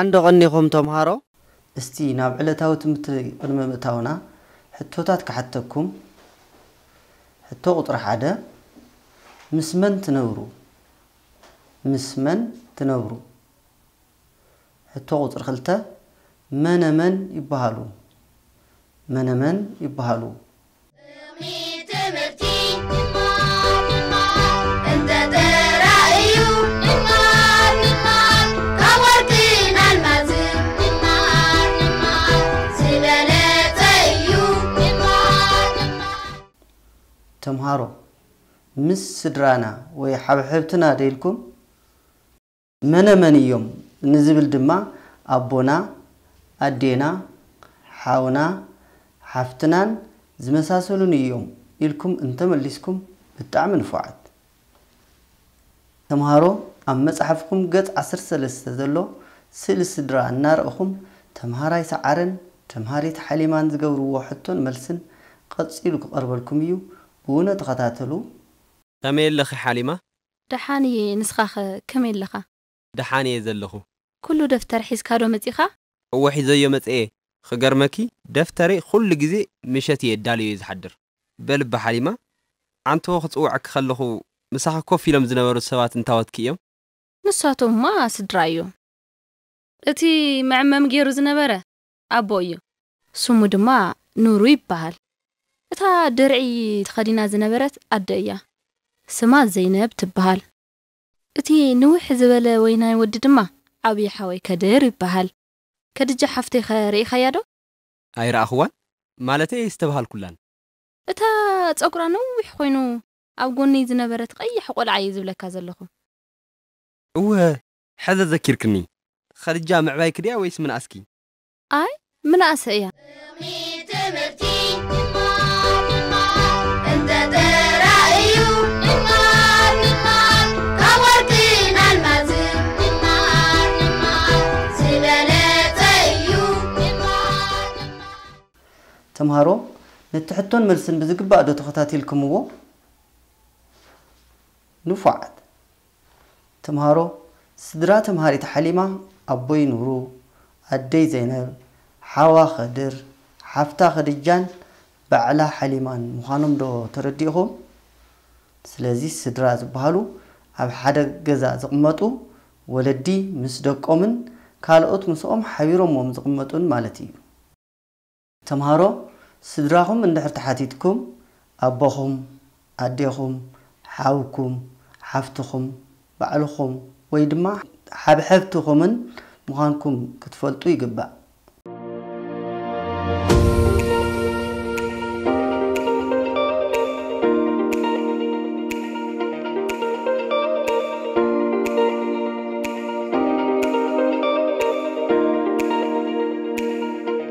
እንዶ ቀኒኹም ተምሃሮ። እስቲ ናብ ዕለታዊ ትምህርቲ ቅድሚ ምእታውና ሕቶታት ክሓተኩም። ሕቶ ቁጽሪ ሓደ፣ ምስ መን ትነብሩ? ምስ መን ትነብሩ? ሕቶ ቁጽሪ ክልተ፣ መነመን ይበሃሉ? መነመን ይበሃሉ? ትምህርቲ እንተተራእዩ፣ ካብ ወርቅን ኣልማዝን ዝበለጸ እዩ። ተምሃሮ፣ ምስ ስድራና ወይ ሓብሐብትና ዶ ኢልኩም? መነመን እዮም ንዝብል ድማ፣ ኣቦና፣ ኣዴና፣ ሓውና፣ ሓፍትናን ዝመሳሰሉን እዮም ኢልኩም እንተመሊስኩም፣ ብጣዕሚ ንፉዓት። ተምሃሮ፣ ኣብ መጽሓፍኩም ገጽ ዓሰርተ ሰለስተ ዘሎ ስእሊ ስድራ እናረእኹም፣ ተምሃራይ ሰዓረን ተምሃሪት ሓሊማን ዝገብርዎ ሕቶን መልስን ቀጺሉ ክቐርበልኩም እዩ። ብውነ ተኸታተሉ። ከመይ ኣለኺ ሓሊማ? ደሓን እየ፣ ንስኻኸ ከመይ ኣለኻ? ደሓን እየ ዘለኹ። ኩሉ ደፍተር ሒዝካ ዶ መጺኻ? እወ፣ ሒዘዮ መጽኤ። ክገርመኪ፣ ደፍተረይ ኩሉ ግዜ ምሸት እየ እዳልዮ እየ ዝሓድር። በል እባ ሓሊማ፣ ዓንተቦ ክጽውዐኪ ከለኹ ምሳኺ ኮፍ ኢሎም ዝነበሩ ሰባት እንታወትኪ እዮም? ንሳቶምማ ስድራ እዮም። እቲ መዐመሚ ገይሩ ዝነበረ ኣቦ እዩ። ስሙ ድማ ኑሩ ይበሃል። እታ ድርዒ ተኸዲና ዝነበረት ኣደ እያ። ስማ ዘይነብ ትበሃል። እቲ ንውሕ ዝበለ ወይናይ ወዲ ድማ ዓብዪ ሓወይ ከድር ይበሃል። ከድጃ ሓፍተይኸ ርኢኻያ ዶ? ኣይረኣኽዋን፣ ማለተይ ኣይስተብሃልኩላን። እታ ጸጉራ ነዊሕ ኮይኑ ኣብ ጎነይ ዝነበረት ቀያሕ ቆልዓ እየ ዝብለካ ዘለኹ። እወ፣ ሕዚ ዘኪርክኒ። ኸድጃ ምዕባይኪ ድያ ወይስ ምንኣስኪ? ኣይ፣ ምንኣሰ እያ። ትምህርቲ እንተተራእዩ፣ ካብ ወርቅን ኣልማዝን ዝበለጸ እዩ። ተምሃሮ፣ ነቲ ሕቶን መልስን ብዝግባእ ዶ ተኸታቲልኩምዎ? ንፉዓት ተምሃሮ፣ ስድራ ተምሃሪት ሓሊማ፣ ኣቦይ ኑሩ፣ ኣደይ ዘይነብ፣ ሓዋ ኸድር፣ ሓፍታ ኸድጃን ባዕላ ሓሊማን ምዃኖም ዶ ተረዲእኹም? ስለዚ ስድራ ዝበሃሉ ኣብ ሓደ ገዛ ዝቕመጡ ወለዲ ምስ ደቆምን ካልኦት ምስኦም ሓቢሮምዎም ዝቕመጡን ማለት እዩ። ተምሃሮ፣ ስድራኹም እንድሕር ተሓቲትኩም፣ ኣቦኹም፣ ኣዴኹም፣ ሓውኩም፣ ሓፍትኹም፣ ባዕልኹም ወይ ድማ ሓብሐብትኹምን ምዃንኩም ክትፈልጡ ይግባእ።